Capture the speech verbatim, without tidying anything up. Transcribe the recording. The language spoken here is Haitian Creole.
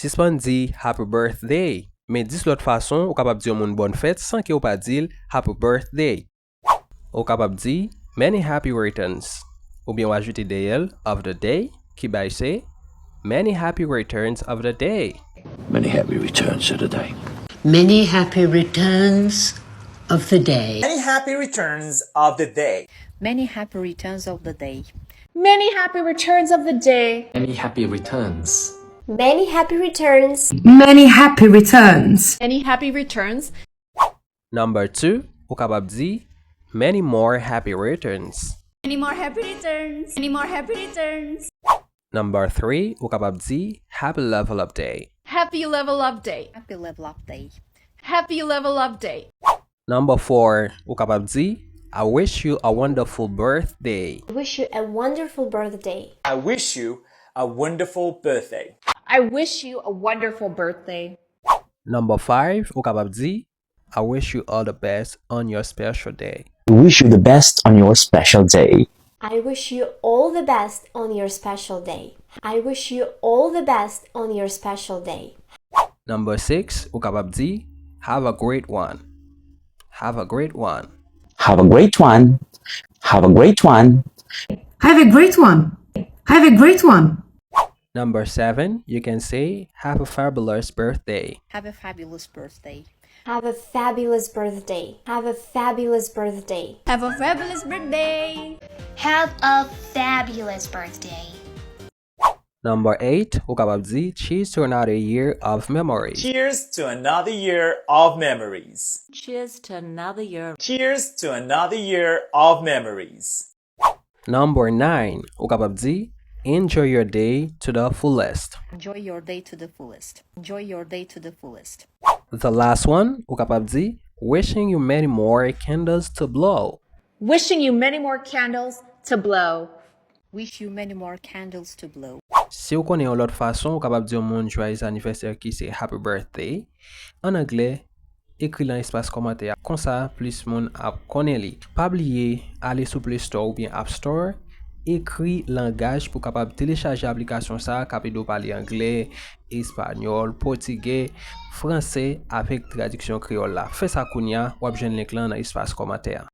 Sispann di happy birthday, men dis lòt fason ou kapab di yon moun bòn fèt san ke w pa di l happy birthday. Ou kapab di many happy returns, oubyen w ajoute dèyè l of the day, ki bay se many happy returns of the day. Many happy returns of the day. Many happy returns of the day. Many happy returns of the day. Many happy returns of the day. Many happy returns of the day. Many happy returns. Many happy returns. Many happy returns. Many happy returns. Number two, ou kapab di many more happy returns. Many more happy returns. Many more happy returns. Number three, ou kapab di happy level up day. Happy level up day. Happy level up day. Happy level up day. Number four, ou kapab di I wish you a wonderful birthday. I wish you a wonderful birthday. I wish you a wonderful birthday. I wish you a wonderful birthday. Number five, ou kapab di I wish you all the best on your special day. I wish you the best on your special day. I wish you all the best on your special day. I wish you all the best on your special day. Number six, ou kapab di have a great one. Have a great one. Have a great one. Have a great one. Have a great one. Have a great one. Number seven, you can say have a fabulous birthday. Have a fabulous birthday. Have a fabulous birthday. Have a fabulous birthday. Have a fabulous birthday. Have a fabulous birthday. Number eight, ou kapab di cheers to another year of memories. Cheers to another year of memories. Cheers to another year. Cheers to another year of memories. Number nine, ou kapab di enjoy your day to the fullest. Enjoy your day to the fullest. Enjoy your day to the fullest. The last one, ou kapab di wishing you many more candles to blow. Wishing you many more candles to blow. Wish you many more candles to blow. Si w konnen yon lòt fason ou kapab di yon moun joyeux anniversaire ki se happy birthday, an anglè, ekri l nan espas kòmantè a, konsa plis moun ap konnen li. Pa bliye ale sou Play Store oubyen App Store, ekri langaj pou w kapab telechaje aplikasyon sa a k ap ede w pale anglè, espanyòl, pòtigè, fransè avèk tradiksyon kreyòl la. Fè sa kounye a, w ap jwenn link lan nan espas kòmantè a.